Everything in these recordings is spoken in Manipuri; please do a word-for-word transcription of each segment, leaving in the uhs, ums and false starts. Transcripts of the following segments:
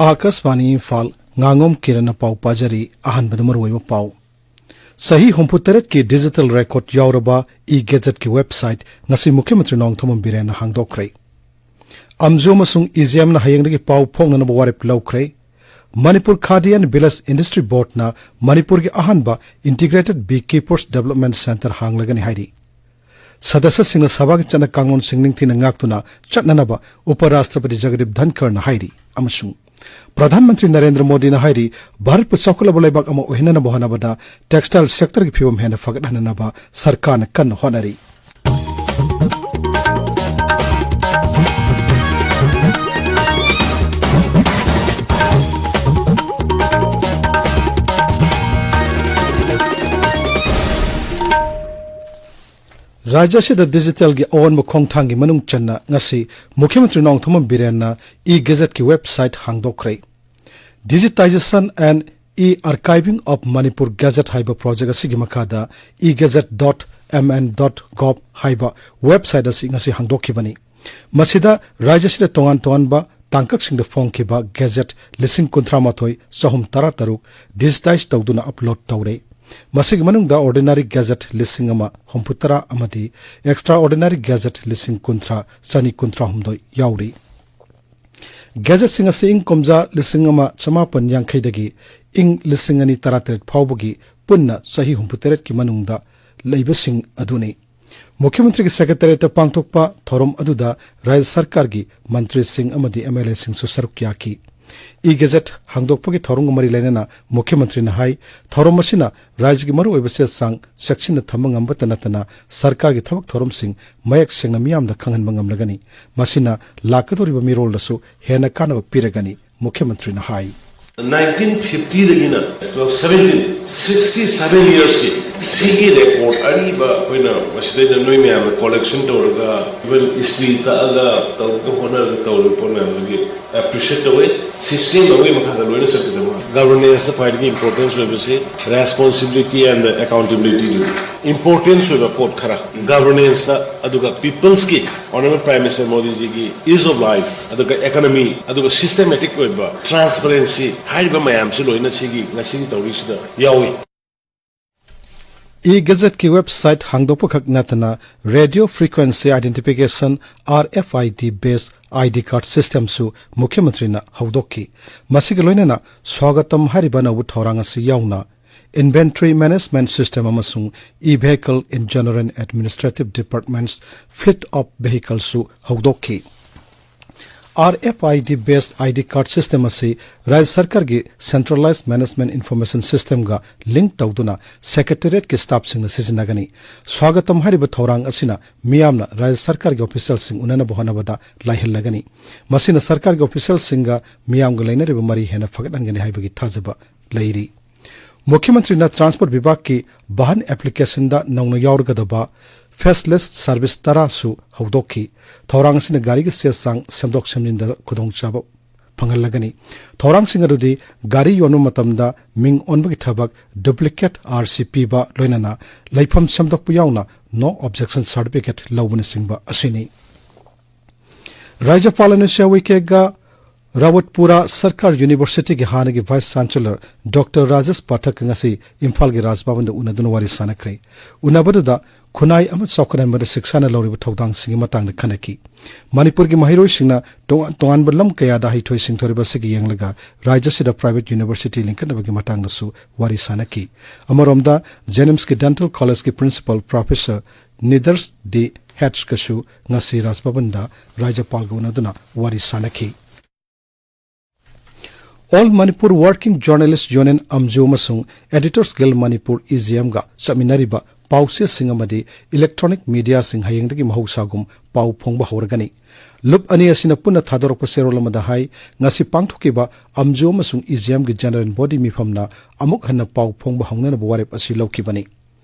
ꯑꯥꯀꯥꯁꯕꯥꯅꯤ ꯏꯝꯐꯥꯜ, ꯉꯥꯉꯣꯝ ꯀꯤꯔꯟꯅ ꯄꯥꯎ ꯄꯥꯖꯔꯤ꯫ ꯑꯍꯥꯟꯕꯗ ꯃꯔꯨꯑꯣꯏꯕ ꯄꯥꯎ꯫ ꯆꯍꯤ ꯍꯨꯝꯐꯨꯇꯔꯦꯠꯀꯤ digital record ꯌꯥꯎꯔꯕ e-gazetteꯀꯤ website ꯉꯁꯤ ꯃꯨꯈ꯭ꯌ ꯃꯟꯇ꯭ꯔꯤ ꯅꯣꯡꯊꯣꯝꯕꯝ ꯕꯤꯔꯦꯟꯅ ꯍꯥꯡꯗꯣꯛꯈ꯭ꯔꯦ꯫ ꯑꯝꯖꯨ ꯑꯃꯁꯨꯡ ꯏꯖꯦꯝꯅ ꯍꯌꯦꯡꯗꯒꯤ ꯄꯥꯎ ꯐꯥꯎꯅꯅꯕ ꯋꯥꯔꯦꯞ ꯂꯧꯈ꯭ꯔꯦ꯫ ꯃꯅꯤꯄꯨꯔ ꯈꯥꯗꯤ and Village Industry Boardꯅ ꯃꯅꯤꯄꯨꯔꯒꯤ ꯑꯍꯥꯟꯕ Integrated Beekeepers Development Centre ꯍꯥꯡꯂꯒꯅꯤ ꯍꯥꯏꯔꯤ꯫ ꯁꯗꯁ꯭ꯌꯁꯤꯡꯅ ꯁꯚꯥꯒꯤ ꯆꯠꯅ ꯀꯥꯡꯂꯣꯟꯁꯤꯡ ꯅꯤꯡꯊꯤꯅ ꯉꯥꯛꯇꯨꯅ ꯆꯠꯅꯅꯕ ꯎꯄ ꯔꯥꯁꯇ꯭ꯔꯄꯇꯤ ꯖꯒꯗꯤꯞ ꯙꯟꯈꯔꯅ ꯍꯥꯏꯔꯤ꯫ ꯑꯃꯁꯨꯡ ꯄ꯭ꯔꯙꯥꯟ ꯃꯟꯇ꯭ꯔꯤ ꯅꯔꯦꯟꯗ꯭ꯔ ꯃꯣꯗꯤꯅ ꯍꯥꯏꯔꯤ, ꯚꯥꯔꯠꯄꯨ ꯆꯥꯎꯈꯠꯂꯕ ꯂꯩꯕꯥꯛ ꯑꯃ ꯑꯣꯏꯍꯟꯅꯅꯕ ꯍꯣꯠꯅꯕꯗ textile sectorꯒꯤ ꯐꯤꯕꯝ ꯍꯦꯟꯅ ꯐꯒꯠꯍꯟꯅꯅꯕ ꯁꯔꯀꯥꯔꯅ ꯀꯟꯅ ꯍꯣꯠꯅꯔꯤ꯫ ꯔꯥꯖ꯭ꯌ ꯑꯁꯤꯗ digitalꯒꯤ ꯑꯑꯣꯟꯕ ꯈꯣꯡꯊꯥꯡꯒꯤ ꯃꯅꯨꯡ ꯆꯟꯅ ꯉꯁꯤ ꯃꯨꯈ꯭ꯌ ꯃꯟꯇ꯭ꯔꯤ Nongthombam ꯕꯤꯔꯦꯟꯅ e-gazetteꯀꯤ website ꯍꯥꯡꯗꯣꯛꯈ꯭ꯔꯦ꯫ Digitization and e-archiving of Manipur Gazette ꯍꯥꯏꯕ project ꯑꯁꯤꯒꯤ ꯃꯈꯥꯗ e-gazette dot M N dot gov ꯍꯥꯏꯕ website ꯑꯁꯤ ꯉꯁꯤ ꯍꯥꯡꯗꯣꯛꯈꯤꯕꯅꯤ꯫ ꯃꯁꯤꯗ ꯔꯥꯖ꯭ꯌ ꯑꯁꯤꯗ ꯇꯣꯉꯥꯟ ꯇꯣꯉꯥꯟꯕ ꯇꯥꯡꯀꯛꯁꯤꯡꯗ ꯐꯣꯡꯈꯤꯕ gazette ꯂꯤꯁꯤꯡ ꯀꯨꯟꯊ꯭ꯔꯥ ꯃꯥꯊꯣꯏ ꯆꯍꯨꯝ ꯇꯔꯥ ꯇꯔꯨꯛ digitize ꯇꯧꯗꯨꯅ upload ꯇꯧꯔꯦ꯫ ꯃꯁꯤꯒꯤ ꯃꯅꯨꯡꯗ ordinary gazette ꯂꯤꯁꯤꯡ ꯑꯃ ꯍꯨꯝꯐꯨ ꯇꯔꯥ ꯑꯃꯗꯤ extraordinary gazette ꯂꯤꯁꯤꯡ ꯀꯨꯟꯊ꯭ꯔꯥ ꯆꯅꯤ ꯀꯨꯟꯊ꯭ꯔꯥ ꯍꯨꯝꯗꯣꯏ ꯌꯥꯎꯔꯤ꯫ Gazetteꯁꯤꯡ ꯑꯁꯤ ꯏꯪ ꯀꯨꯝꯖꯥ ꯂꯤꯁꯤꯡ ꯑꯃ ꯆꯃꯥꯄꯟ ꯌꯥꯡꯈꯩꯗꯒꯤ ꯏꯪ ꯂꯤꯁꯤꯡ ꯑꯅꯤ ꯇꯔꯥꯇꯔꯦꯠ ꯐꯥꯎꯕꯒꯤ ꯄꯨꯟꯅ ꯆꯍꯤ ꯍꯨꯝꯐꯨꯇꯔꯦꯠꯀꯤ ꯃꯅꯨꯡꯗ ꯂꯩꯕꯁꯤꯡ ꯑꯗꯨꯅꯤ꯫ ꯃꯨꯈ꯭ꯌ ꯃꯟꯇ꯭ꯔꯤꯒꯤ secretariatꯇ ꯄꯥꯡꯊꯣꯛꯄ ꯊꯧꯔꯝ ꯑꯗꯨꯗ ꯔꯥꯖ꯭ꯌ ꯁꯔꯀꯥꯔꯒꯤ ꯃꯟꯇ꯭ꯔꯤꯁꯤꯡ ꯑꯃꯗꯤ MLAꯁꯤꯡꯁꯨ ꯁꯔꯨꯛ ꯌꯥꯈꯤ꯫ E-gazette ꯍꯥꯡꯗꯣꯛꯄꯒꯤ ꯊꯧꯔꯝꯒ ꯃꯔꯤ ꯂꯩꯅꯅ ꯃꯨꯈ꯭ꯌ ꯃꯟꯇ꯭ꯔꯤꯅ ꯍꯥꯏ, ꯊꯧꯔꯝ ꯑꯁꯤꯅ ꯔꯥꯖ꯭ꯌꯒꯤ ꯃꯔꯨꯑꯣꯏꯕ ꯆꯦ ꯆꯥꯡ ꯆꯦꯛꯁꯤꯟꯅ ꯊꯝꯕ ꯉꯝꯕꯇ ꯅꯠꯇꯅ ꯁꯔꯀꯥꯔꯒꯤ ꯊꯕꯛ ꯊꯧꯔꯝꯁꯤꯡ ꯃꯌꯦꯛ ꯁꯦꯡꯅ ꯃꯤꯌꯥꯝꯗ ꯈꯪꯍꯟꯕ ꯉꯝꯂꯒꯅꯤ꯫ ꯃꯁꯤꯅ ꯂꯥꯛꯀꯗꯧꯔꯤꯕ ꯃꯤꯔꯣꯜꯗꯁꯨ ꯍꯦꯟꯅ ꯀꯥꯟꯅꯕ ꯄꯤꯔꯒꯅꯤ, ꯃꯨꯈ꯭ꯌ ꯃꯟꯇ꯭ꯔꯤꯅ ꯍꯥꯏ꯫ nineteen fiftyꯗꯒꯤꯅ twelve seventeen, sixty seven yearsꯀꯤ ꯁꯤꯒꯤ ꯔꯦꯀꯣꯔꯗ ꯑꯔꯤꯕ ꯑꯩꯈꯣꯏꯅ ꯃꯁꯤꯗꯩꯗ ꯅꯣꯏ ꯃꯌꯥꯝꯅ ꯀꯣꯂꯦꯛꯁꯟ ꯇꯧꯔꯒ, ꯏꯚꯟ ꯏꯁꯇ꯭ꯔꯤ ꯇꯛꯑꯒ ꯇꯧꯔꯒ ꯍꯣꯠꯅꯔꯒ ꯇꯧꯔꯤꯕ ꯄꯣꯠ ꯃꯌꯥꯝꯗꯨꯒꯤ ꯑꯦꯄ꯭ꯔꯤꯁꯤꯌꯦꯠ ꯇꯧꯋꯦ꯫ ꯁꯤꯁꯇꯦꯝ ꯑꯃꯒꯤ ꯃꯈꯥꯗ ꯂꯣꯏꯅ ꯆꯠꯀꯗꯕ꯫ ꯒꯚꯔꯅꯦꯟꯁꯇ ꯈ꯭ꯋꯥꯏꯗꯒꯤ ꯏꯝꯄꯣꯔꯇꯦꯟꯁ ꯑꯣꯏꯕꯁꯤ ꯔꯦꯁꯄꯣꯟꯁꯤꯕꯤꯂꯤꯇꯤ ꯑꯦꯟ ꯑꯦꯀꯥꯎꯟꯇꯦꯕꯤꯂꯤꯇꯤꯗꯨꯅꯤ꯫ ꯏꯝꯄꯣꯔꯇꯦꯟꯁ ꯑꯣꯏꯕ ꯄꯣꯠ ꯈꯔ ꯒꯚꯔꯅꯦꯟꯁꯇ, ꯑꯗꯨꯒ ꯄꯤꯄꯜꯁꯀꯤ, ꯑꯣꯅꯔꯦꯕꯜ ꯄ꯭ꯔꯥꯏꯝ ꯃꯤꯅꯤꯁꯇꯔ ꯃꯣꯗꯤꯖꯤꯒꯤ ꯏꯖ ꯑꯣꯐ ꯂꯥꯏꯐ, ꯑꯗꯨꯒ ꯏꯀꯣꯅꯣꯃꯤ, ꯑꯗꯨꯒ ꯁꯤꯁꯇꯦꯃꯦꯇꯤꯛ ꯑꯣꯏꯕ ꯇ꯭ꯔꯥꯟꯁꯄꯔꯦꯟꯁꯤ ꯍꯥꯏꯔꯤꯕ ꯃꯌꯥꯝꯁꯤ ꯂꯣꯏꯅ ꯁꯤꯒꯤ ꯉꯁꯤꯒꯤ ꯇꯧꯔꯤꯁꯤꯗ ꯌꯥꯎꯏ꯫ ꯏ ꯒꯦꯖꯦꯠꯀꯤ ꯋꯦꯕꯁꯥꯏꯠ ꯍꯥꯡꯗꯣꯛꯄꯈꯛ ꯅꯠꯇꯅ, radio frequency identification, RFID based ID card systemꯁꯨ ꯃꯨꯈ꯭ꯌ ꯃꯟꯇ꯭ꯔꯤꯅ ꯍꯧꯗꯣꯛꯈꯤ꯫ ꯃꯁꯤꯒ ꯂꯣꯏꯅꯅ ꯁ꯭ꯋꯥꯒꯇꯝ ꯍꯥꯏꯔꯤꯕ ꯑꯅꯧꯕ ꯊꯧꯔꯥꯡ ꯑꯁꯤ ꯌꯥꯎꯅ inventory management system ꯑꯃꯁꯨꯡ e-vehicle in General and Administrative Departments fleet of vehiclesꯁꯨ ꯍꯧꯗꯣꯛꯈꯤ꯫ RFID based ID card system ꯑꯁꯤ ꯔꯥꯖ꯭ꯌ ꯁꯔꯀꯥꯔꯒꯤ centralized management information systemꯒ link ꯇꯧꯗꯨꯅ ꯁꯦꯀ꯭ꯔꯦꯇꯔꯤꯌꯦꯠꯀꯤ ꯁ꯭ꯇꯥꯐꯁꯤꯡꯅ ꯁꯤꯖꯤꯟꯅꯒꯅꯤ꯫ ꯁ꯭ꯋꯥꯒꯇꯝ ꯍꯥꯏꯔꯤꯕ ꯊꯧꯔꯥꯡ ꯑꯁꯤꯅ ꯃꯤꯌꯥꯝꯅ ꯔꯥꯖ꯭ꯌ ꯁꯔꯀꯥꯔꯒꯤ ꯑꯣꯐꯤꯁꯤꯌꯦꯜꯁꯤꯡ ꯎꯅꯅꯕ ꯍꯣꯠꯅꯕꯗ ꯂꯥꯏꯍꯜꯂꯒꯅꯤ꯫ ꯃꯁꯤꯅ ꯁꯔꯀꯥꯔꯒꯤ ꯑꯣꯐꯤꯁꯤꯌꯦꯜꯁꯤꯡꯒ ꯃꯤꯌꯥꯝꯒ ꯂꯩꯅꯔꯤꯕ ꯃꯔꯤ ꯍꯦꯟꯅ ꯐꯒꯠꯍꯟꯒꯅꯤ ꯍꯥꯏꯕꯒꯤ ꯊꯥꯖꯕ ꯂꯩꯔꯤ꯫ ꯃꯨꯈ꯭ꯌ ꯃꯟꯇ꯭ꯔꯤꯅ ꯇ꯭ꯔꯥꯟꯁꯄꯣꯔꯠ ꯚꯤꯚꯥꯒꯀꯤ ꯚꯥꯍꯟ ꯑꯦꯄ꯭ꯂꯤꯀꯦꯁꯟꯗ ꯅꯧꯅ ꯌꯥꯎꯔꯒꯗꯕ ꯐꯦꯁꯂꯦꯁ ꯁꯔꯚꯤꯁ ꯇꯔꯥꯁꯨ ꯍꯧꯗꯣꯛꯈꯤ꯫ ꯊꯧꯔꯥꯡ ꯑꯁꯤꯅ ꯒꯥꯔꯤꯒꯤ ꯆꯦ ꯆꯥꯡ ꯁꯦꯝꯗꯣꯛ ꯁꯦꯝꯖꯤꯟꯗ ꯈꯨꯗꯣꯡꯆꯥꯕ ꯐꯪꯍꯜꯂꯒꯅꯤ꯫ ꯊꯧꯔꯥꯡꯁꯤꯡ ꯑꯗꯨꯗꯤ ꯒꯥꯔꯤ ꯌꯣꯟꯕ ꯃꯇꯝꯗ ꯃꯤꯡ ꯑꯣꯟꯕꯒꯤ ꯊꯕꯛ, duplicate RC ꯄꯤꯕ, ꯂꯣꯏꯅꯅ ꯂꯩꯐꯝ ꯁꯦꯝꯗꯣꯛꯄ ꯌꯥꯎꯅ no objection certificate ꯂꯧꯕꯅꯆꯤꯡꯕ ꯑꯁꯤꯅꯤ꯫ ꯔꯥꯖ꯭ꯌꯄꯥꯜ ꯑꯅꯁꯨꯌꯥ ꯎꯏꯀꯦꯒ ꯔꯥꯋꯠꯄꯨꯔꯥ ꯁꯔꯀꯥꯔ ꯌꯨꯅꯤꯚꯔꯁꯤꯇꯤꯒꯤ ꯍꯥꯟꯅꯒꯤ ꯚꯥꯏꯁ ꯆꯥꯟꯁꯦꯂꯔ ꯗꯣꯛꯇꯔ ꯔꯥꯖꯦꯁ ꯄꯥꯊꯛꯀ ꯉꯁꯤ ꯏꯝꯐꯥꯜꯒꯤ ꯔꯥꯖꯚꯕꯟꯗ ꯎꯅꯗꯨꯅ ꯋꯥꯔꯤ ꯁꯥꯟꯅꯈ꯭ꯔꯦ꯫ ꯎꯅꯕꯗꯨꯗ ꯈꯨꯟꯅꯥꯏ ꯑꯃ ꯆꯥꯎꯈꯠꯍꯟꯕꯗ ꯁꯤꯛꯁꯥꯅ ꯂꯧꯔꯤꯕ ꯊꯧꯗꯥꯡꯁꯤꯡꯒꯤ ꯃꯇꯥꯡꯗ ꯈꯟꯅꯈꯤ꯫ ꯃꯅꯤꯄꯨꯔꯒꯤ ꯃꯍꯩꯔꯣꯏꯁꯤꯡꯅ ꯇꯣꯉꯥꯟ ꯇꯣꯉꯥꯟꯕ ꯂꯝ ꯀꯌꯥꯗ ꯍꯩꯊꯣꯏ ꯁꯤꯡꯊꯣꯏꯔꯤꯕ ꯑꯁꯤꯒ ꯌꯦꯡꯂꯒ ꯔꯥꯖ꯭ꯌꯁꯤꯗ private university ꯂꯤꯡꯈꯠꯅꯕꯒꯤ ꯃꯇꯥꯡꯗꯁꯨ ꯋꯥꯔꯤ ꯁꯥꯟꯅꯈꯤ꯫ ꯑꯃꯔꯣꯝꯗ, JNIMSꯀꯤ dental collegeꯀꯤ principal professor ꯅꯤꯗꯔꯁ ꯗꯤ ꯍꯦꯠꯁꯀꯁꯨ ꯉꯁꯤ ꯔꯥꯖꯚꯕꯟꯗ ꯔꯥꯖ꯭ꯌꯄꯥꯜꯒ ꯎꯅꯗꯨꯅ ꯋꯥꯔꯤ ꯁꯥꯟꯅꯈꯤ꯫ All Manipur Working Journalist Union, ꯑꯝꯖꯨ, ꯑꯃꯁꯨꯡ Editors Guild Manipur, EGMꯒ ꯆꯠꯃꯤꯟꯅꯔꯤꯕ ꯄꯥꯎꯆꯦꯁꯤꯡ ꯑꯃꯗꯤ electronic mediaꯁꯤꯡ ꯍꯌꯦꯡꯗꯒꯤ ꯃꯍꯧꯁꯥꯒꯨꯝ ꯄꯥꯎ ꯐꯣꯡꯕ ꯍꯧꯔꯒꯅꯤ꯫ ꯂꯨꯞ ꯑꯅꯤ ꯑꯁꯤꯅ ꯄꯨꯟꯅ ꯊꯥꯗꯣꯔꯛꯄ ꯆꯦꯔꯣꯜ ꯑꯃꯗ ꯍꯥꯏ, ꯉꯁꯤ ꯄꯥꯡꯊꯣꯛꯈꯤꯕ ꯑꯝꯖꯨ ꯑꯃꯁꯨꯡ EGMꯒꯤ general body ꯃꯤꯐꯝꯅ ꯑꯃꯨꯛ ꯍꯟꯅ ꯄꯥꯎ ꯐꯣꯡꯕ ꯍꯧꯅꯅꯕ ꯋꯥꯔꯦꯞ ꯑꯁꯤ ꯂꯧꯈꯤꯕꯅꯤ꯫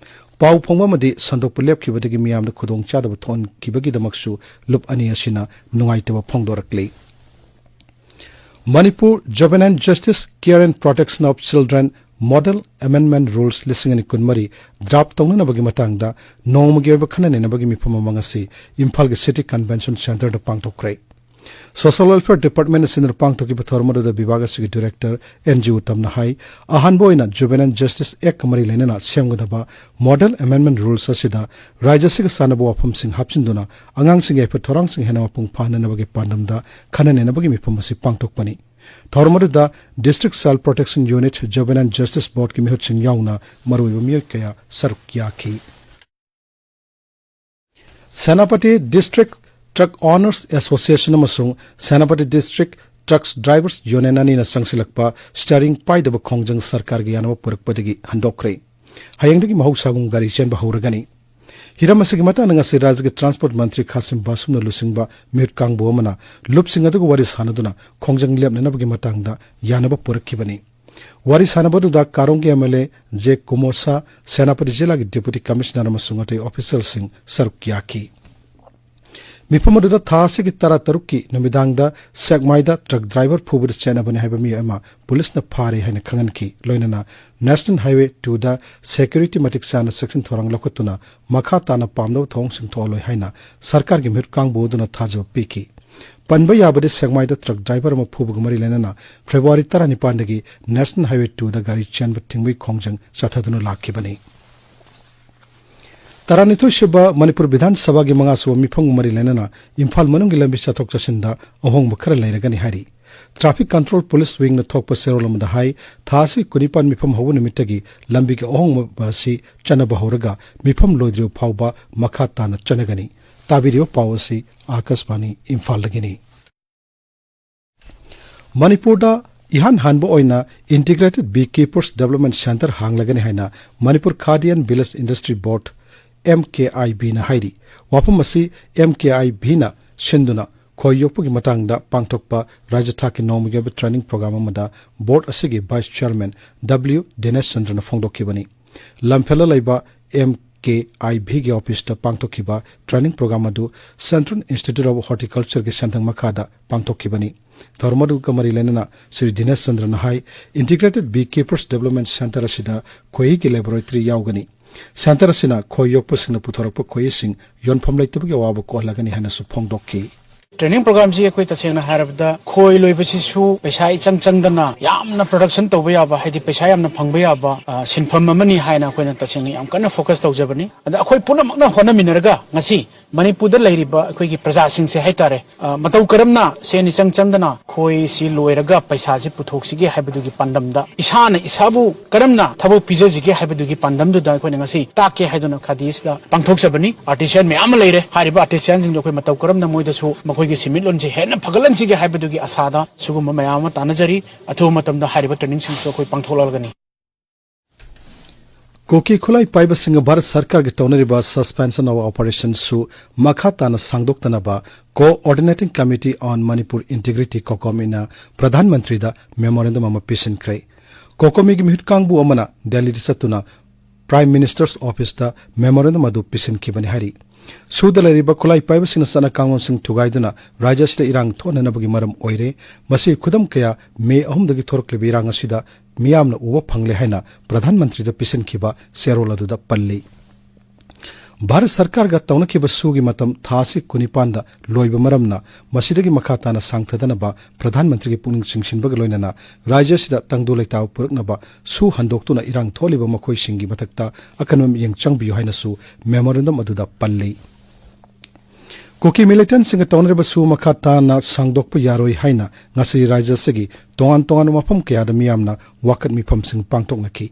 ꯄꯥꯎ ꯐꯣꯡꯕ ꯑꯃꯗꯤ ꯁꯟꯗꯣꯛꯄ ꯂꯦꯞꯈꯤꯕꯗꯒꯤ ꯃꯤꯌꯥꯝꯗ ꯈꯨꯗꯣꯡꯆꯥꯗꯕ ꯊꯣꯛꯍꯟꯈꯤꯕꯒꯤꯗꯃꯛꯁꯨ ꯂꯨꯞ ꯑꯅꯤ ꯑꯁꯤꯅ ꯅꯨꯡꯉꯥꯏꯇꯕ ꯐꯣꯡꯗꯣꯔꯛꯂꯤ꯫ Manipur juvenile justice care and protection of children model amendment rules ꯂꯤꯁꯤꯡ ꯑꯅꯤ ꯀꯨꯟꯃꯔꯤ ꯗ꯭ꯔꯥꯐ ꯇꯧꯅꯅꯕꯒꯤ ꯃꯇꯥꯡꯗ ꯅꯣꯡꯃꯒꯤ ꯑꯣꯏꯕ ꯈꯟꯅ ꯅꯩꯅꯕꯒꯤ ꯃꯤꯐꯝ ꯑꯃ ꯉꯁꯤ ꯏꯝꯐꯥꯜꯒꯤ ꯁꯤꯇꯤ ꯀꯟꯚꯦꯟꯁꯟ ꯁꯦꯟꯇꯔꯗ ꯄꯥꯡꯊꯣꯛꯈ꯭ꯔꯦ꯫ ꯁꯣꯁꯤꯌꯦꯜ ꯋꯦꯜꯐꯤꯌꯔ ꯗꯤꯄꯥꯔꯠꯃꯦꯟꯠ ꯑꯁꯤꯅ ꯄꯥꯡꯊꯣꯛꯈꯤꯕ ꯊꯧꯔꯝ ꯑꯗꯨꯗ ꯚꯤꯚꯥꯒ ꯑꯁꯤꯒꯤ ꯗꯤꯔꯦꯛꯇꯔ ꯑꯦꯟ ꯖꯤ ꯎꯇꯝꯅ ꯍꯥꯏ, ꯑꯍꯥꯟꯕ ꯑꯣꯏꯅ ꯖꯨꯕꯦꯅꯥꯏꯜ ꯖꯁꯇꯤꯁ ꯑꯦꯛꯀ ꯃꯔꯤ ꯂꯩꯅꯅ ꯁꯦꯝꯒꯗꯕ ꯃꯣꯗꯦꯜ ꯑꯦꯃꯦꯟꯗꯃꯦꯟꯠ ꯔꯨꯜꯁ ꯑꯁꯤꯗ ꯔꯥꯖ꯭ꯌ ꯑꯁꯤꯒ ꯆꯥꯟꯅꯕ ꯋꯥꯐꯝꯁꯤꯡ ꯍꯥꯞꯆꯤꯟꯗꯨꯅ ꯑꯉꯥꯡꯁꯤꯡꯒꯤ ꯌꯥꯏꯐ ꯊꯧꯔꯥꯡꯁꯤꯡ ꯍꯦꯟꯅ ꯃꯄꯨꯡ ꯐꯥꯍꯟꯅꯕꯒꯤ ꯄꯥꯟꯗꯝꯗ ꯈꯟꯅ ꯅꯩꯅꯕꯒꯤ ꯃꯤꯐꯝ ꯑꯁꯤ ꯄꯥꯡꯊꯣꯛꯄꯅꯤ꯫ ꯊꯧꯔꯝ ꯑꯗꯨꯗ district child protection unit, juvenile justice ꯕꯣꯔꯗꯀꯤ ꯃꯤꯍꯨꯠꯁꯤꯡ ꯌꯥꯎꯅ ꯃꯔꯨꯑꯣꯏꯕ ꯃꯤꯑꯣꯏ ꯀꯌꯥ ꯁꯔꯨꯛ ꯌꯥꯈꯤ꯫ Senapati district truck owners association ꯑꯃꯁꯨꯡ Senapati district trucks drivers union ꯑꯅꯤꯅ ꯆꯪꯁꯤꯜꯂꯛꯄ ꯁ꯭ꯇꯤꯌꯔꯤꯡ ꯄꯥꯏꯗꯕ ꯈꯣꯡꯖꯪ ꯁꯔꯀꯥꯔꯒꯤ ꯌꯥꯅꯕ ꯄꯨꯔꯛꯄꯗꯒꯤ ꯍꯟꯗꯣꯛꯈ꯭ꯔꯦ꯫ ꯍꯌꯦꯡꯗꯒꯤ ꯃꯍꯧꯁꯥꯒꯨꯝ ꯒꯥꯔꯤ ꯆꯦꯟꯕ ꯍꯧꯔꯒꯅꯤ꯫ ꯍꯤꯔꯝ ꯑꯁꯤꯒꯤ ꯃꯇꯥꯡꯗ ꯉꯁꯤ ꯔꯥꯖ꯭ꯌꯒꯤ ꯇ꯭ꯔꯥꯟꯁꯄꯣꯔꯠ ꯃꯟꯇ꯭ꯔꯤ ꯈꯥꯁꯤꯝ ꯕꯥꯁꯨꯝꯅ ꯂꯨꯆꯤꯡꯕ ꯃꯤꯍꯨꯠ ꯀꯥꯡꯕꯨ ꯑꯃꯅ ꯂꯨꯞꯁꯤꯡ ꯑꯗꯨꯒ ꯋꯥꯔꯤ ꯁꯥꯅꯗꯨꯅ ꯈꯣꯡꯖꯪ ꯂꯦꯞꯅꯅꯕꯒꯤ ꯃꯇꯥꯡꯗ ꯌꯥꯅꯕ ꯄꯨꯔꯛꯈꯤꯕꯅꯤ꯫ ꯋꯥꯔꯤ ꯁꯥꯅꯕ ꯑꯗꯨꯗ ꯀꯥꯔꯣꯡꯒꯤ M L A J Kumosha, Senapati ꯖꯤꯂꯥꯒꯤ ꯗꯤꯄꯨꯇꯤ ꯀꯃꯤꯁꯅꯔ ꯑꯃꯁꯨꯡ ꯑꯇꯩ ꯑꯣꯐꯤꯁꯤꯌꯦꯜꯁꯤꯡ ꯁꯔꯨꯛ ꯌꯥꯈꯤ꯫ ꯃꯤꯐꯝ ꯑꯗꯨꯗ ꯊꯥ ꯑꯁꯤꯒꯤ ꯇꯔꯥꯇꯔꯨꯛꯀꯤ ꯅꯨꯃꯤꯗꯥꯡꯗ ꯁꯦꯛꯃꯥꯏꯗ ꯇ꯭ꯔꯛ ꯗ꯭ꯔꯥꯏꯚꯔ ꯐꯨꯕꯗ ꯆꯦꯠꯅꯕꯅꯤ ꯍꯥꯏꯕ ꯃꯤꯑꯣꯏ ꯑꯃ ꯄꯨꯂꯤꯁꯅ ꯐꯥꯔꯦ ꯍꯥꯏꯅ ꯈꯪꯍꯟꯈꯤ꯫ ꯂꯣꯏꯅꯅ ꯅꯦꯁꯅꯦꯜ ꯍꯥꯏꯋꯦ ꯇꯨꯗ ꯁꯦꯀ꯭ꯌꯨꯔꯤꯇꯤ ꯃꯇꯤꯛ ꯆꯥꯅ ꯆꯦꯛꯁꯤꯟ ꯊꯧꯔꯥꯡ ꯂꯧꯈꯠꯇꯨꯅ ꯃꯈꯥ ꯇꯥꯅ ꯄꯥꯝꯗꯕ ꯊꯧꯑꯣꯡꯁꯤꯡ ꯊꯣꯛꯍꯜꯂꯣꯏ ꯍꯥꯏꯅ ꯁꯔꯀꯥꯔꯒꯤ ꯃꯤꯍꯨꯠ ꯀꯥꯡꯕꯨ ꯑꯗꯨꯅ ꯊꯥꯖꯕ ꯄꯤꯈꯤ꯫ ꯄꯟꯕ ꯌꯥꯕꯗꯤ ꯁꯦꯛꯃꯥꯏꯗ ꯇ꯭ꯔꯛ ꯗ꯭ꯔꯥꯏꯚꯔ ꯑꯃ ꯐꯨꯕꯒ ꯃꯔꯤ ꯂꯩꯅꯅ ꯐꯦꯕ꯭ꯔꯨꯋꯥꯔꯤ ꯇꯔꯥꯅꯤꯄꯥꯟꯗꯒꯤ ꯅꯦꯁꯅꯦꯜ ꯍꯥꯏꯋꯦ ꯇꯨꯗ ꯒꯥꯔꯤ ꯆꯦꯟꯕ ꯊꯤꯡꯕꯒꯤ ꯈꯣꯡꯖꯪ ꯆꯠꯊꯗꯨꯅ ꯂꯥꯛꯈꯤꯕꯅꯤ꯫ ꯇꯔꯥꯅꯤꯊꯣꯏ ꯁꯨꯕ ꯃꯅꯤꯄꯨꯔ ꯕꯤꯙꯥꯟ ꯁꯚꯥꯒꯤ ꯃꯉꯥ ꯁꯨꯕ ꯃꯤꯐꯝꯒ ꯃꯔꯤ ꯂꯩꯅꯅ ꯏꯝꯐꯥꯜ ꯃꯅꯨꯡꯒꯤ ꯂꯝꯕꯤ ꯆꯠꯊꯣꯛ ꯆꯠꯁꯤꯟꯗ ꯑꯍꯣꯡꯕ ꯈꯔ ꯂꯩꯔꯒꯅꯤ ꯍꯥꯏꯔꯤ꯫ ꯇ꯭ꯔꯥꯐꯤꯛ ꯀꯟꯇ꯭ꯔꯣꯜ ꯄꯨꯂꯤꯁ ꯋꯤꯡꯅ ꯊꯣꯛꯄ ꯆꯦꯔꯣꯜ ꯑꯃꯗ ꯍꯥꯏ, ꯊꯥ ꯑꯁꯤ ꯀꯨꯟꯅꯤꯄꯥꯟ ꯃꯤꯐꯝ ꯍꯧꯕ ꯅꯨꯃꯤꯠꯇꯒꯤ ꯂꯝꯕꯤꯒꯤ ꯑꯍꯣꯡꯕ ꯑꯁꯤ ꯆꯠꯅꯕ ꯍꯧꯔꯒ ꯃꯤꯐꯝ ꯂꯣꯏꯗ꯭ꯔꯤꯕ ꯐꯥꯎꯕ ꯃꯈꯥ ꯇꯥꯅ ꯆꯠꯅꯒꯅꯤ꯫ ꯇꯥꯕꯤꯔꯤꯕ ꯄꯥꯎ ꯑꯁꯤ ꯑꯥꯀꯥꯁꯕꯥꯅꯤ ꯏꯝꯐꯥꯜꯗꯒꯤꯅꯤ꯫ ꯃꯅꯤꯄꯨꯔꯗ ꯏꯍꯥꯟ ꯍꯥꯟꯕ ꯑꯣꯏꯅ integrated bee keepers development centre ꯍꯥꯡꯂꯒꯅꯤ ꯍꯥꯏꯅ Manipur khadi and village industry board, M K I ꯕꯤꯅ ꯍꯥꯏꯔꯤ꯫ ꯋꯥꯐꯝ ꯑꯁꯤ ꯑꯦꯝ ꯀꯦ ꯑꯥꯏ ꯕꯤꯅ ꯁꯤꯟꯗꯨꯅ ꯈꯣꯏ ꯌꯣꯛꯄꯒꯤ ꯃꯇꯥꯡꯗ ꯄꯥꯡꯊꯣꯛꯄ ꯔꯥꯖ꯭ꯌ ꯊꯥꯛꯀꯤ ꯅꯣꯡꯃꯒꯤ ꯑꯣꯏꯕ ꯇ꯭ꯔꯦꯅꯤꯡ ꯄ꯭ꯔꯣꯒ꯭ꯔꯥꯝ ꯑꯃꯗ ꯕꯣꯔꯗ ꯑꯁꯤꯒꯤ ꯚꯥꯏꯁ ꯆꯤꯌꯔꯃꯦꯟ ꯗꯕ꯭ꯂꯤꯎ ꯗꯤꯅꯦꯁ ꯆꯟꯗ꯭ꯔꯅ ꯐꯣꯡꯗꯣꯛꯈꯤꯕꯅꯤ꯫ ꯂꯝꯐꯦꯜꯗ ꯂꯩꯕ ꯑꯦꯝ ꯀꯦ ꯑꯥꯏ ꯚꯤꯒꯤ ꯑꯣꯐꯤꯁꯇ ꯄꯥꯡꯊꯣꯛꯈꯤꯕ ꯇ꯭ꯔꯦꯅꯤꯡ ꯄ꯭ꯔꯣꯒ꯭ꯔꯥꯝ ꯑꯗꯨ Central Institute of Horticultureꯒꯤ ꯁꯦꯟꯊꯪ ꯃꯈꯥꯗ ꯄꯥꯡꯊꯣꯛꯈꯤꯕꯅꯤ꯫ ꯊꯧꯔꯝ ꯑꯗꯨꯒ ꯃꯔꯤ ꯂꯩꯅꯅ ꯁ꯭ꯔꯤ ꯗꯤꯅꯦꯁ ꯆꯟꯗ꯭ꯔꯅ ꯍꯥꯏ, Integrated Beekeepers Development Centre ꯑꯁꯤꯗ ꯈꯣꯏꯍꯤꯒꯤ ꯂꯦꯕꯣꯔꯦꯇꯔꯤ ꯌꯥꯎꯒꯅꯤ꯫ ꯁꯦꯟꯇꯔ ꯑꯁꯤꯅ ꯈꯣꯏ ꯌꯣꯛꯄꯁꯤꯡꯅ ꯄꯨꯊꯣꯔꯛꯄ ꯈꯣꯏꯍꯤꯁꯤꯡ ꯌꯣꯟꯐꯝ ꯂꯩꯇꯕꯒꯤ ꯑꯋꯥꯕ ꯀꯣꯛꯍꯜꯂꯒꯅꯤ ꯍꯥꯏꯅꯁꯨ ꯐꯣꯡꯗꯣꯛꯈꯤ꯫ ꯇ꯭ꯔꯦꯅꯤꯡ ꯄ꯭ꯔꯣꯒ꯭ꯔꯥꯝꯁꯤ ꯑꯩꯈꯣꯏ ꯇꯁꯦꯡꯅ ꯍꯥꯏꯔꯕꯗ ꯈꯣꯏ ꯂꯣꯏꯕꯁꯤꯁꯨ ꯄꯩꯁꯥ ꯏꯆꯪ ꯆꯪꯗꯅ ꯌꯥꯝꯅ ꯄ꯭ꯔꯗꯛꯁꯟ ꯇꯧꯕ ꯌꯥꯕ, ꯍꯥꯏꯗꯤ ꯄꯩꯁꯥ ꯌꯥꯝꯅ ꯐꯪꯕ ꯌꯥꯕ, ꯑ, ꯁꯤꯟꯐꯝ ꯑꯃꯅꯤ ꯍꯥꯏꯅ ꯑꯩꯈꯣꯏꯅ ꯇꯁꯦꯡꯅ ꯌꯥꯝ ꯀꯟꯅ ꯐꯣꯀꯁ ꯇꯧꯖꯕꯅꯤ꯫ ꯑꯗ ꯑꯩꯈꯣꯏ ꯄꯨꯝꯅꯃꯛꯅ ꯍꯣꯠꯅꯃꯤꯟꯅꯔꯒ ꯉꯁꯤ ꯃꯅꯤꯄꯨꯔꯗ ꯂꯩꯔꯤꯕ ꯑꯩꯈꯣꯏꯒꯤ ꯄ꯭ꯔꯖꯥꯁꯤꯡꯁꯦ ꯍꯥꯏꯇꯥꯔꯦ, ꯑ, ꯃꯇꯧ ꯀꯔꯝꯅ ꯁꯦꯟ ꯏꯆꯪ ꯆꯪꯗꯅ ꯈꯣꯏꯁꯤ ꯂꯣꯏꯔꯒ ꯄꯩꯁꯥꯁꯤ ꯄꯨꯊꯣꯛꯁꯤꯒꯦ ꯍꯥꯏꯕꯗꯨꯒꯤ ꯄꯥꯟꯗꯝꯗ, ꯏꯁꯥꯅ ꯏꯁꯥꯕꯨ ꯀꯔꯝꯅ ꯊꯕꯛ ꯄꯤꯖꯁꯤꯒꯦ ꯍꯥꯏꯕꯗꯨꯒꯤ ꯄꯥꯟꯗꯝꯗꯨꯗ ꯑꯩꯈꯣꯏꯅ ꯉꯁꯤ ꯇꯥꯛꯀꯦ ꯍꯥꯏꯗꯨꯅ ꯈꯥꯗꯤꯁꯤꯗ ꯄꯥꯡꯊꯣꯛꯆꯕꯅꯤ꯫ ꯑꯥꯔꯇꯤꯁꯤꯌꯥꯟ ꯃꯌꯥꯝ ꯑꯃ ꯂꯩꯔꯦ꯫ ꯍꯥꯏꯔꯤꯕ ꯑꯥꯔꯇꯤꯁꯤꯌꯥꯟꯁꯤꯡꯗꯣ ꯑꯩꯈꯣꯏ ꯃꯇꯧ ꯀꯔꯝꯅ ꯃꯣꯏꯗꯁꯨ ꯃꯈꯣꯏꯒꯤ ꯁꯦꯟꯃꯤꯠꯂꯣꯟꯁꯦ ꯍꯦꯟꯅ ꯐꯒꯠꯍꯟꯁꯤꯒꯦ ꯍꯥꯏꯕꯗꯨꯒꯤ ꯑꯁꯥꯗ ꯁꯤꯒꯨꯝꯕ ꯃꯌꯥꯝ ꯑꯃ ꯇꯥꯟꯅꯖꯔꯤ꯫ ꯑꯊꯨꯕ ꯃꯇꯝꯗ ꯍꯥꯏꯔꯤꯕ ꯇ꯭ꯔꯦꯅꯤꯡꯁꯤꯡꯁꯨ ꯑꯩꯈꯣꯏ ꯄꯥꯡꯊꯣꯛꯂꯛꯂꯒꯅꯤ꯫ ꯀꯨꯀꯤ ꯈꯨꯠꯂꯥꯏ ꯄꯥꯏꯕꯁꯤꯡꯒ ꯚꯥꯔꯠ ꯁꯔꯀꯥꯔꯒꯤ ꯇꯧꯅꯔꯤꯕ Suspension of Operationꯁꯨ ꯃꯈꯥ ꯇꯥꯅ ꯁꯥꯡꯗꯣꯛꯇꯅꯕ Coordinating Committee on Manipur Integrity, COCOMIꯅ ꯄ꯭ꯔꯙꯥꯟ ꯃꯟꯇ꯭ꯔꯤꯗ ꯃꯦꯃꯣꯔꯦꯟꯗꯝ ꯑꯃ ꯄꯤꯁꯤꯟꯈ꯭ꯔꯦ꯫ COCOMIꯒꯤ ꯃꯤꯍꯨꯠ ꯀꯥꯡꯕꯨ ꯑꯃꯅ ꯗꯦꯜꯂꯤꯗ ꯆꯠꯇꯨꯅ Prime Minister's Officeꯇ ꯃꯦꯃꯣꯔꯦꯟꯗꯝ ꯑꯗꯨ ꯄꯤꯁꯤꯟꯈꯤꯕꯅꯤ ꯍꯥꯏꯔꯤ꯫ ꯁꯨꯗ ꯂꯩꯔꯤꯕ ꯈꯨꯠꯂꯥꯏ ꯄꯥꯏꯕꯁꯤꯡꯅ ꯆꯠꯅ ꯀꯥꯡꯂꯣꯟꯁꯤꯡ ꯊꯨꯒꯥꯏꯗꯨꯅ ꯔꯥꯖ꯭ꯌ ꯑꯁꯤꯗ ꯏꯔꯥꯡ ꯊꯣꯛꯍꯟꯅꯕꯒꯤ ꯃꯔꯝ ꯑꯣꯏꯔꯦ꯫ ꯃꯁꯤꯒꯤ ꯈꯨꯗꯝ ꯀꯌꯥ ꯃꯦ ꯑꯍꯨꯝꯗꯒꯤ ꯊꯣꯔꯛꯂꯤꯕ ꯏꯔꯥꯡ ꯑꯁꯤꯗ ꯃꯤꯌꯥꯝꯅ ꯎꯕ ꯐꯪꯂꯦ ꯍꯥꯏꯅ ꯄ꯭ꯔꯙꯥꯟ ꯃꯟꯇ꯭ꯔꯤꯗ ꯄꯤꯁꯤꯟꯈꯤꯕ ꯆꯦꯔꯣꯜ ꯑꯗꯨꯗ ꯄꯜꯂꯤ꯫ ꯚꯥꯔꯠ ꯁꯔꯀꯥꯔꯒ ꯇꯧꯅꯈꯤꯕ ꯁꯨꯒꯤ ꯃꯇꯝ ꯊꯥ ꯑꯁꯤ ꯀꯨꯟꯅꯤꯄꯥꯟꯗ ꯂꯣꯏꯕ ꯃꯔꯝꯅ ꯃꯁꯤꯗꯒꯤ ꯃꯈꯥ ꯇꯥꯅ ꯁꯥꯡꯊꯗꯅꯕ ꯄ꯭ꯔꯙꯥꯟ ꯃꯟꯇ꯭ꯔꯤꯒꯤ ꯄꯨꯛꯅꯤꯡ ꯆꯤꯡꯁꯤꯟꯕꯒ ꯂꯣꯏꯅꯅ ꯔꯥꯖ꯭ꯌ ꯑꯁꯤꯗ ꯇꯪꯗꯨ ꯂꯩꯇꯥꯕ ꯄꯨꯔꯛꯅꯕ ꯁꯨ ꯍꯟꯗꯣꯛꯇꯨꯅ ꯏꯔꯥꯡ ꯊꯣꯛꯍꯜꯂꯤꯕ ꯃꯈꯣꯏꯁꯤꯡꯒꯤ ꯃꯊꯛꯇ ꯑꯀꯟꯕ ꯃꯤꯠꯌꯦꯡ ꯆꯪꯕꯤꯌꯨ ꯍꯥꯏꯅꯁꯨ ꯃꯦꯃꯣꯔꯦꯟꯗꯝ ꯑꯗꯨꯗ ꯄꯜꯂꯤ꯫ ꯀꯨꯀꯤ ꯃꯤꯂꯤꯇꯦꯟꯁꯤꯡꯒ ꯇꯧꯅꯔꯤꯕ ꯁꯨ ꯃꯈꯥ ꯇꯥꯅ ꯁꯥꯡꯗꯣꯛꯄ ꯌꯥꯔꯣꯏ ꯍꯥꯏꯅ ꯉꯁꯤ ꯔꯥꯖ꯭ꯌ ꯑꯁꯤꯒꯤ ꯇꯣꯉꯥꯟ ꯇꯣꯉꯥꯟꯕ ꯃꯐꯝ ꯀꯌꯥꯗ ꯃꯤꯌꯥꯝꯅ ꯋꯥꯀꯠ ꯃꯤꯐꯝꯁꯤꯡ ꯄꯥꯡꯊꯣꯛꯅꯈꯤ꯫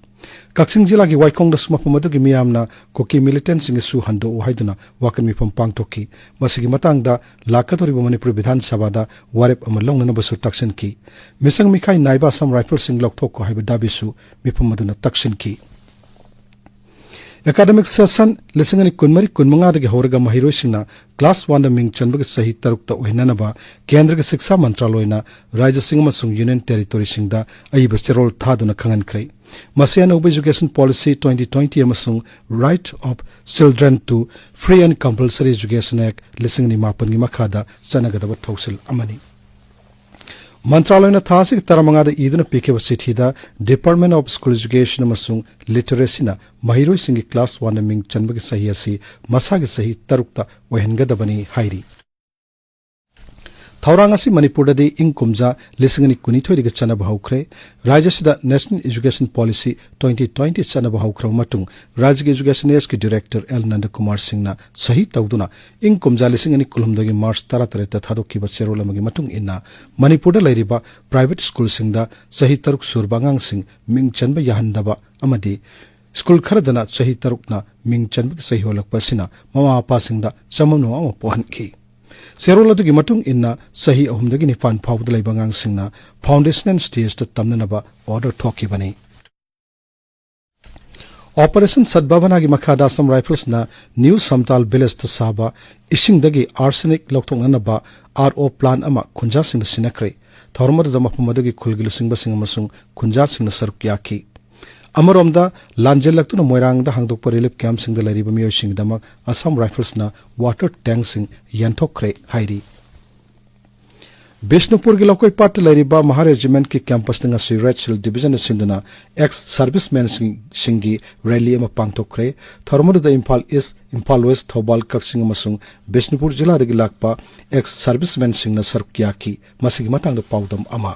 ꯀꯛꯆꯤꯡ ꯖꯤꯂꯥꯒꯤ ꯋꯥꯏꯈꯣꯡꯗꯁꯨ ꯃꯐꯝ ꯑꯗꯨꯒꯤ ꯃꯤꯌꯥꯝꯅ ꯀꯨꯀꯤ ꯃꯤꯂꯤꯇꯦꯟꯁꯤꯡꯒꯤ ꯁꯨ ꯍꯟꯗꯣꯛꯎ ꯍꯥꯏꯗꯨꯅ ꯋꯥꯀꯠ ꯃꯤꯐꯝ ꯄꯥꯡꯊꯣꯛꯈꯤ꯫ ꯃꯁꯤꯒꯤ ꯃꯇꯥꯡꯗ ꯂꯥꯛꯀꯗꯧꯔꯤꯕ ꯃꯅꯤꯄꯨꯔ ꯕꯤꯙꯥꯟ ꯁꯚꯥꯗ ꯋꯥꯔꯦꯞ ꯑꯃ ꯂꯧꯅꯅꯕꯁꯨ ꯇꯛꯁꯤꯟꯈꯤ꯫ ꯃꯤꯁꯪ ꯃꯤꯈꯥꯏ ꯅꯥꯏꯕ ꯑꯁꯥꯝ ꯔꯥꯏꯐꯜꯁꯤꯡ ꯂꯧꯊꯣꯛꯈꯣ ꯍꯥꯏꯕ ꯗꯥꯕꯤꯁꯨ ꯃꯤꯐꯝ ꯑꯗꯨꯅ ꯇꯛꯁꯤꯟꯈꯤ꯫ ꯑꯦꯀꯥꯗꯃꯤꯛ ꯁꯦꯁꯟ ꯂꯤꯁꯤꯡ ꯑꯅꯤ ꯀꯨꯟꯃꯔꯤ ꯀꯨꯟꯃꯉꯥꯗꯒꯤ ꯍꯧꯔꯒ ꯃꯍꯩꯔꯣꯏꯁꯤꯡꯅ ꯀ꯭ꯂꯥꯁ ꯋꯥꯟꯗ ꯃꯤꯡ ꯆꯟꯕꯒꯤ ꯆꯍꯤ ꯇꯔꯨꯛꯇ ꯑꯣꯏꯍꯟꯅꯅꯕ ꯀꯦꯟꯗ꯭ꯔꯒꯤ ꯁꯤꯛꯁꯥ ꯃꯟꯇ꯭ꯔꯥꯂꯣꯏꯅ ꯔꯥꯖ꯭ꯌꯁꯤꯡ ꯑꯃꯁꯨꯡ ꯌꯨꯅꯤꯌꯟ ꯇꯦꯔꯤꯇꯣꯔꯤꯁꯤꯡꯗ ꯑꯏꯕ ꯆꯦꯔꯣꯜ ꯊꯥꯗꯨꯅ ꯈꯪꯍꯟꯈ꯭ꯔꯦ꯫ ꯃꯁꯤ ꯑꯅꯧꯕ Education Policy twenty twenty ꯑꯃꯁꯨꯡ Right of Children to Free and Compulsory Education Act ꯂꯤꯁꯤꯡ ꯑꯅꯤ ꯃꯥꯄꯟꯒꯤ ꯃꯈꯥꯗ ꯆꯠꯅꯒꯗꯕ ꯊꯧꯁꯤꯜ ꯑꯃꯅꯤ꯫ ꯃꯟꯇ꯭ꯔꯥꯂꯣꯏꯅ ꯊꯥ ꯑꯁꯤꯒꯤ ꯇꯔꯥꯃꯉꯥꯗ ꯏꯗꯨꯅ ꯄꯤꯈꯤꯕ ꯆꯤꯊꯤꯗ Department of School Education ꯑꯃꯁꯨꯡ Literacyꯅ ꯃꯍꯩꯔꯣꯏꯁꯤꯡꯒꯤ class oneꯗ ꯃꯤꯡ ꯆꯟꯕꯒꯤ ꯆꯍꯤ ꯑꯁꯤ ꯃꯁꯥꯒꯤ ꯆꯍꯤ ꯇꯔꯨꯛꯇ ꯑꯣꯏꯍꯟꯒꯗꯕꯅꯤ ꯍꯥꯏꯔꯤ꯫ ꯊꯧꯔꯥꯡ ꯑꯁꯤ ꯃꯅꯤꯄꯨꯔꯗꯗꯤ ꯏꯪ ꯀꯨꯝꯖꯥ ꯂꯤꯁꯤꯡ ꯑꯅꯤ ꯀꯨꯟꯅꯤꯊꯣꯏꯗꯒꯤ ꯆꯠꯅꯕ ꯍꯧꯈ꯭ꯔꯦ꯫ ꯔꯥꯖ꯭ꯌ ꯑꯁꯤꯗ National Education Policy twenty twenty ꯆꯠꯅꯕ ꯍꯧꯈ꯭ꯔꯕ ꯃꯇꯨꯡ, ꯔꯥꯖ꯭ꯌꯒꯤ Education Ageꯀꯤ Director ꯑꯦꯜ ꯅꯟꯗꯀꯨꯃꯥꯔ ꯁꯤꯡꯅ ꯁꯍꯤ ꯇꯧꯗꯨꯅ ꯏꯪ ꯀꯨꯝꯖꯥ ꯂꯤꯁꯤꯡ ꯑꯅꯤ ꯀꯨꯟꯍꯨꯝꯗꯣꯏꯒꯤ ꯃꯥꯔꯆ ꯇꯔꯥꯇꯔꯦꯠꯇ ꯊꯥꯗꯣꯛꯈꯤꯕ ꯆꯦꯔꯣꯜ ꯑꯃꯒꯤ ꯃꯇꯨꯡ ꯏꯟꯅ, ꯃꯅꯤꯄꯨꯔꯗ ꯂꯩꯔꯤꯕ private schoolꯁꯤꯡꯗ ꯆꯍꯤ ꯇꯔꯨꯛ ꯁꯨꯔꯕ ꯑꯉꯥꯡꯁꯤꯡ ꯃꯤꯡ ꯆꯟꯕ ꯌꯥꯍꯟꯗꯕ ꯑꯃꯗꯤ school ꯈꯔꯗꯅ ꯆꯍꯤ ꯇꯔꯨꯛꯅ ꯃꯤꯡ ꯆꯟꯕꯒꯤ ꯆꯍꯤ ꯍꯣꯜꯂꯛꯄ ꯑꯁꯤꯅ ꯃꯃꯥ ꯃꯄꯥꯁꯤꯡꯗ ꯆꯃꯝꯅꯕ ꯑꯃ ꯄꯣꯛꯍꯟꯈꯤ꯫ ꯆꯦꯔꯣꯜ ꯑꯗꯨꯒꯤ ꯃꯇꯨꯡ ꯏꯟꯅ, ꯆꯍꯤ ꯑꯍꯨꯝꯗꯒꯤ ꯅꯤꯄꯥꯟ ꯐꯥꯎꯕꯗ ꯂꯩꯕ ꯑꯉꯥꯡꯁꯤꯡꯅ foundational stageꯇ ꯇꯝꯅꯅꯕ order ꯊꯣꯛꯈꯤꯕꯅꯤ꯫ Operation Sadbhavanaꯒꯤ ꯃꯈꯥꯗ Assam Riflesꯅ New Samtal Villageꯇ ꯁꯥꯕ ꯏꯁꯤꯡꯗꯒꯤ arsenic ꯂꯧꯊꯣꯛꯅꯅꯕ RO plant ꯑꯃ ꯈꯨꯟꯖꯥꯁꯤꯡꯗ ꯁꯤꯟꯅꯈ꯭ꯔꯦ꯫ ꯊꯧꯔꯝ ꯑꯗꯨꯗ ꯃꯐꯝ ꯑꯗꯨꯒꯤ ꯈꯨꯜꯒꯤ ꯂꯨꯆꯤꯡꯕꯁꯤꯡ ꯑꯃꯁꯨꯡ ꯈꯨꯟꯖꯥꯁꯤꯡꯅ ꯁꯔꯨꯛ ꯌꯥꯈꯤ꯫ ꯑꯃꯔꯣꯝꯗ, ꯂꯥꯟꯖꯦꯜꯂꯛꯇꯨꯅ ꯃꯣꯏꯔꯥꯡꯗ ꯍꯥꯡꯗꯣꯛꯄ relief campꯁꯤꯡꯗ ꯂꯩꯔꯤꯕ ꯃꯤꯑꯣꯏꯁꯤꯡꯒꯤꯗꯃꯛ Assam Riflesꯅ water tankꯁꯤꯡ ꯌꯦꯟꯊꯣꯛꯈ꯭ꯔꯦ ꯍꯥꯏꯔꯤ꯫ ꯕꯤꯁꯅꯨꯄꯨꯔꯒꯤ ꯂꯧꯀꯣꯏꯄꯥꯠꯇ ꯂꯩꯔꯤꯕ ꯃꯍꯥ Regimentꯀꯤ campusꯇ ꯉꯁꯤ Red Shield Divisionꯅ ꯁꯤꯟꯗꯨꯅ ex servicemenꯁꯤꯡꯒꯤ rally ꯑꯃ ꯄꯥꯡꯊꯣꯛꯈ꯭ꯔꯦ꯫ ꯊꯧꯔꯝ ꯑꯗꯨꯗ ꯏꯝꯐꯥꯜ East, ꯏꯝꯐꯥꯜ West, ꯊꯧꯕꯥꯜ, ꯀꯛꯆꯤꯡ ꯑꯃꯁꯨꯡ ꯕꯤꯁꯅꯨꯄꯨꯔ ꯖꯤꯂꯥꯗꯒꯤ ꯂꯥꯛꯄ ex servicemenꯁꯤꯡꯅ ꯁꯔꯨꯛ ꯌꯥꯈꯤ꯫ ꯃꯁꯤꯒꯤ ꯃꯇꯥꯡꯗ ꯄꯥꯎꯗꯝ ꯑꯃ꯫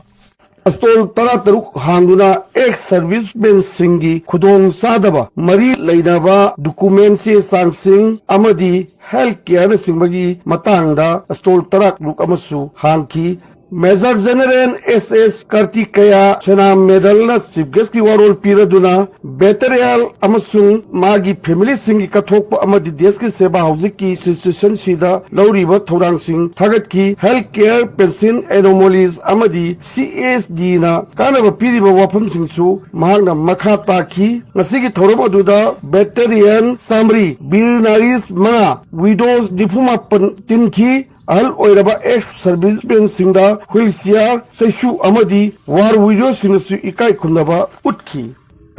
Stall ꯇꯔꯥꯇꯔꯨꯛ ꯍꯥꯡꯗꯨꯅ ex servicemenꯁꯤꯡꯒꯤ ꯈꯨꯗꯣꯡ ꯆꯥꯗꯕ ꯃꯔꯤ ꯂꯩꯅꯕ document ꯆꯦ ꯆꯥꯡꯁꯤꯡ ꯑꯃꯗꯤ health careꯅꯆꯤꯡꯕꯒꯤ ꯃꯇꯥꯡꯗ stall ꯇꯔꯥꯇꯔꯨꯛ ꯑꯃꯁꯨ ꯍꯥꯡꯈꯤ꯫ Major General S S Kartikeya Sena Medalꯅ Chief Guestꯀꯤ ꯋꯥꯔꯣꯜ ꯄꯤꯔꯗꯨꯅ veteran ꯑꯃꯁꯨꯡ ꯃꯥꯒꯤ familyꯁꯤꯡꯒꯤ ꯀꯠꯊꯣꯛꯄ ꯑꯃꯗꯤ ꯗꯦꯁꯀꯤ ꯁꯦꯕꯥ ꯍꯧꯖꯤꯛꯀꯤ situationꯁꯤꯗ ꯂꯧꯔꯤꯕ ꯊꯧꯔꯥꯡꯁꯤꯡ ꯊꯥꯒꯠꯈꯤ꯫ Health care, pension anomalies ꯑꯃꯗꯤ CSDꯅ ꯀꯥꯟꯅꯕ ꯄꯤꯔꯤꯕ ꯋꯥꯐꯝꯁꯤꯡꯁꯨ ꯃꯍꯥꯛꯅ ꯃꯈꯥ ꯇꯥꯈꯤ꯫ ꯉꯁꯤꯒꯤ ꯊꯧꯔꯝ ꯑꯗꯨꯗ veteran ꯆꯥꯃꯔꯤ, ꯕꯤꯔ ꯅꯥꯔꯤꯁ ꯃꯉꯥ, widows ꯅꯤꯐꯨ ꯃꯥꯄꯟ ꯇꯤꯟꯈꯤ꯫ ꯑꯍꯜ ꯑꯣꯏꯔꯕ ex servicemenꯁꯤꯡꯗ wheelchair, ꯆꯩꯁꯨ ꯑꯃꯗꯤ war warriorꯁꯤꯡꯅꯁꯨ ꯏꯀꯥꯏ ꯈꯨꯝꯅꯕ ꯎꯠꯈꯤ꯫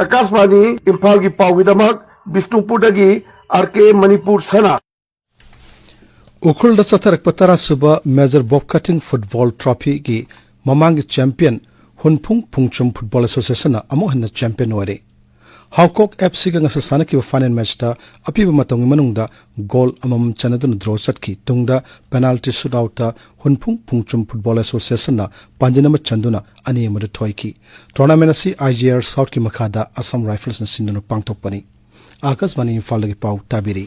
ꯑꯀꯥꯁꯕꯥꯅꯤ ꯏꯝꯐꯥꯜꯒꯤ ꯄꯥꯎꯒꯤꯗꯃꯛ ꯕꯤꯁꯅꯨꯄꯨꯔꯗꯒꯤ ꯑꯥꯔ ꯀꯦ ꯃꯅꯤꯄꯨꯔ ꯁꯅꯥ꯫ ꯎꯈ꯭ꯔꯨꯜꯗ ꯆꯠꯊꯔꯛꯄ ꯇꯔꯥꯁꯨꯕ Major Bob Cutting Football Trophyꯒꯤ ꯃꯃꯥꯡꯒꯤ champion ꯍꯨꯟꯐꯨꯡ ꯐꯨꯡꯆꯨꯝ Football Associationꯅ ꯑꯃꯨꯛ ꯍꯟꯅ champion ꯑꯣꯏꯔꯦ꯫ ꯍꯥꯎꯀꯣꯛ F Cꯒ ꯉꯁꯤ ꯁꯥꯟꯅꯈꯤꯕ final matchꯇ ꯑꯄꯤꯕ ꯃꯇꯝꯒꯤ ꯃꯅꯨꯡꯗ goal ꯑꯃꯃꯝ ꯆꯟꯅꯗꯨꯅ draw ꯆꯠꯈꯤ꯫ ꯇꯨꯡꯗ penalty shootoutꯇ ꯍꯨꯟꯐꯨꯡ ꯐꯨꯡꯆꯨꯝ Football Associationꯅ ꯄꯥꯟꯖꯤꯟ ꯑꯃ ꯆꯟꯗꯨꯅ ꯑꯅꯤ ꯑꯃꯗ ꯊꯣꯏꯈꯤ꯫ Tournament ꯑꯁꯤ I G R Southꯀꯤ ꯃꯈꯥꯗ Assam Riflesꯅ ꯁꯤꯟꯗꯨꯅ ꯄꯥꯡꯊꯣꯛꯄꯅꯤ꯫ ꯑꯥꯀꯥꯁꯕꯥꯅꯤ ꯏꯝꯐꯥꯜꯗꯒꯤ ꯄꯥꯎ ꯇꯥꯕꯤꯔꯤ꯫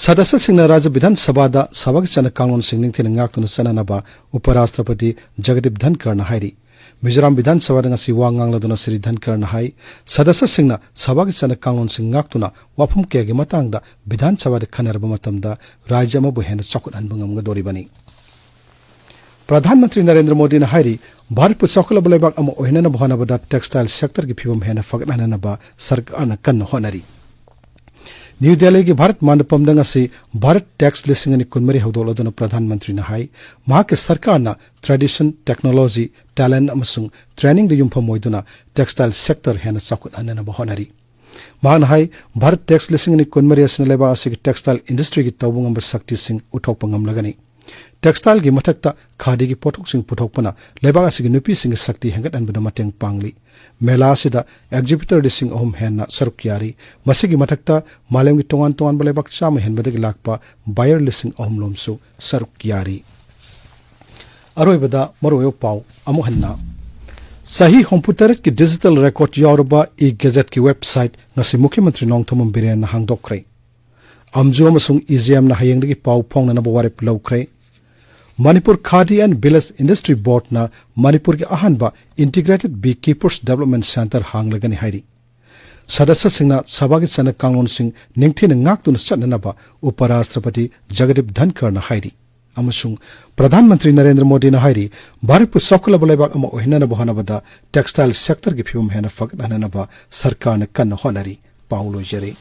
ꯁꯗꯁ꯭ꯌꯁꯤꯡꯅ ꯔꯥꯖ꯭ꯌ ꯕꯤꯙꯥꯟ ꯁꯚꯥꯗ ꯁꯚꯥꯒꯤ ꯆꯠꯅ ꯀꯥꯡꯂꯣꯟꯁꯤꯡ ꯅꯤꯡꯊꯤꯅ ꯉꯥꯛꯇꯨꯅ ꯆꯠꯅꯅꯕ ꯎꯄꯔꯥꯁꯇ꯭ꯔꯄꯇꯤ ꯖꯒꯗꯤꯞ ꯙꯟꯀꯔꯅ ꯍꯥꯏꯔꯤ꯫ ꯃꯤꯖꯣꯔꯥꯝ ꯕꯤꯙꯥꯟ ꯁꯚꯥꯗ ꯉꯁꯤ ꯋꯥ ꯉꯥꯡꯂꯗꯨꯅ ꯁ꯭ꯔꯤ ꯙꯟꯀꯔꯅ ꯍꯥꯏ, ꯁꯗꯁ꯭ꯌꯁꯤꯡꯅ ꯁꯚꯥꯒꯤ ꯆꯠꯅ ꯀꯥꯡꯂꯣꯟꯁꯤꯡ ꯉꯥꯛꯇꯨꯅ ꯋꯥꯐꯝ ꯀꯌꯥꯒꯤ ꯃꯇꯥꯡꯗ ꯕꯤꯙꯥꯟ ꯁꯚꯥꯗ ꯈꯟꯅꯔꯕ ꯃꯇꯝꯗ ꯔꯥꯖ꯭ꯌ ꯑꯃꯕꯨ ꯍꯦꯟꯅ ꯆꯥꯎꯈꯠꯍꯟꯕ ꯉꯝꯒꯗꯧꯔꯤꯕꯅꯤ꯫ ꯄ꯭ꯔꯙꯥꯟ ꯃꯟꯇ꯭ꯔꯤ ꯅꯔꯦꯟꯗ꯭ꯔ ꯃꯣꯗꯤꯅ ꯍꯥꯏꯔꯤ, ꯚꯥꯔꯠꯄꯨ ꯆꯥꯎꯈꯠꯂꯕ ꯂꯩꯕꯥꯛ ꯑꯃ ꯑꯣꯏꯍꯟꯅꯕ ꯍꯣꯠꯅꯕꯗ textile sectorꯒꯤ ꯐꯤꯕꯝ ꯍꯦꯟꯅ ꯐꯒꯠꯍꯟꯅꯕ ꯁꯔꯀꯥꯔꯅ ꯀꯟꯅ ꯍꯣꯠꯅꯔꯤ꯫ ꯅ꯭ꯌꯨ ꯗꯦꯜꯂꯤꯒꯤ ꯚꯥꯔꯠ ꯃꯟꯗꯄꯝꯗ ꯉꯁꯤ ꯚꯥꯔꯠ ꯇꯦꯛꯁ ꯂꯤꯁꯤꯡ ꯑꯅꯤ ꯀꯨꯟꯃꯔꯤ ꯍꯧꯗꯣꯛꯂꯗꯨꯅ ꯄ꯭ꯔꯙꯥꯟ ꯃꯟꯇ꯭ꯔꯤꯅ ꯍꯥꯏ, ꯃꯍꯥꯛꯀꯤ ꯁꯔꯀꯥꯔꯅ tradition, technology, talent ꯑꯃꯁꯨꯡ trainingꯗ ꯌꯨꯝꯐꯝ ꯑꯣꯏꯗꯨꯅ textile sector ꯍꯦꯟꯅ ꯆꯥꯎꯈꯠꯍꯟꯅꯕ ꯍꯣꯠꯅꯔꯤ꯫ ꯃꯍꯥꯛꯅ ꯍꯥꯏ, ꯚꯥꯔꯠ ꯇꯦꯛꯁ ꯂꯤꯁꯤꯡ ꯑꯅꯤ ꯀꯨꯟꯃꯔꯤ ꯑꯁꯤꯅ ꯂꯩꯕꯥꯛ ꯑꯁꯤꯒꯤ textile industryꯒꯤ ꯇꯧꯕ ꯉꯝꯕ ꯁꯛꯇꯤꯁꯤꯡ ꯎꯠꯊꯣꯛꯄ ꯉꯝꯂꯒꯅꯤ꯫ Textileꯒꯤ ꯃꯊꯛꯇ ꯈꯥꯗꯤꯒꯤ ꯄꯣꯠꯊꯣꯛꯁꯤꯡ ꯄꯨꯊꯣꯛꯄꯅ ꯂꯩꯕꯥꯛ ꯑꯁꯤꯒꯤ ꯅꯨꯄꯤꯁꯤꯡꯒꯤ ꯁꯛꯇꯤ ꯍꯦꯟꯒꯠꯍꯟꯕꯗ ꯃꯇꯦꯡ ꯄꯥꯡꯂꯤ꯫ ꯃꯦꯂꯥ ꯑꯁꯤꯗ exhibitor ꯂꯤꯁꯤꯡ ꯑꯍꯨꯝ ꯍꯦꯟꯅ ꯁꯔꯨꯛ ꯌꯥꯔꯤ꯫ ꯃꯁꯤꯒꯤ ꯃꯊꯛꯇ ꯃꯥꯂꯦꯝꯒꯤ ꯇꯣꯉꯥꯟ ꯇꯣꯉꯥꯟꯕ ꯂꯩꯕꯥꯛ ꯆꯥꯝꯃ ꯍꯦꯟꯕꯗꯒꯤ ꯂꯥꯛꯄ buyer ꯂꯤꯁꯤꯡ ꯑꯍꯨꯝ ꯂꯣꯝꯁꯨ ꯁꯔꯨꯛ ꯌꯥꯔꯤ꯫ ꯑꯔꯣꯏꯕꯗ ꯃꯔꯨꯑꯣꯏꯕ ꯄꯥꯎ ꯑꯃꯨꯛ ꯍꯟꯅ꯫ ꯆꯍꯤ ꯍꯨꯝꯐꯨꯇꯔꯦꯠꯀꯤ digital record ꯌꯥꯎꯔꯕ e-gazetteꯀꯤ website ꯉꯁꯤ ꯃꯨꯈ꯭ꯌ ꯃꯟꯇ꯭ꯔꯤ ꯅꯣꯡꯊꯣꯝꯕꯝ ꯕꯤꯔꯦꯟꯅ ꯍꯥꯡꯗꯣꯛꯈ꯭ꯔꯦ꯫ ꯑꯝꯖꯨ ꯑꯃꯁꯨꯡ ꯏꯖꯦꯝꯅ ꯍꯌꯦꯡꯗꯒꯤ ꯄꯥꯎ ꯐꯥꯎꯅꯅꯕ ꯋꯥꯔꯦꯞ ꯂꯧꯈ꯭ꯔꯦ꯫ Manipur Khadi and Village Industry Boardꯅ ꯃꯅꯤꯄꯨꯔꯒꯤ ꯑꯍꯥꯟꯕ Integrated Beekeepers Development Centre ꯍꯥꯡꯂꯒꯅꯤ ꯍꯥꯏꯔꯤ꯫ ꯁꯗꯁ꯭ꯌꯁꯤꯡꯅ ꯁꯚꯥꯒꯤ ꯆꯠꯅ ꯀꯥꯡꯂꯣꯟꯁꯤꯡ ꯅꯤꯡꯊꯤꯅ ꯉꯥꯛꯇꯨꯅ ꯆꯠꯅꯅꯕ ꯎꯄꯔꯥꯁꯇ꯭ꯔꯄꯇꯤ ꯖꯒꯗꯤꯞ ꯙꯟꯀꯔꯅ ꯍꯥꯏꯔꯤ꯫ ꯑꯃꯁꯨꯡ ꯄ꯭ꯔꯙꯥꯟ ꯃꯟꯇ꯭ꯔꯤ ꯅꯔꯦꯟꯗ꯭ꯔ ꯃꯣꯗꯤꯅ ꯍꯥꯏꯔꯤ, ꯚꯥꯔꯠꯄꯨ ꯆꯥꯎꯈꯠꯂꯕ ꯂꯩꯕꯥꯛ ꯑꯃ ꯑꯣꯏꯍꯟꯅꯕ ꯍꯣꯠꯅꯕꯗ textile sectorꯒꯤ ꯐꯤꯕꯝ ꯍꯦꯟꯅ ꯐꯒꯠꯍꯟꯅꯕ ꯁꯔꯀꯥꯔꯅ ꯀꯟꯅ ꯍꯣꯠꯅꯔꯤ꯫ ꯄꯥꯎ ꯂꯣꯏꯖꯔꯦ꯫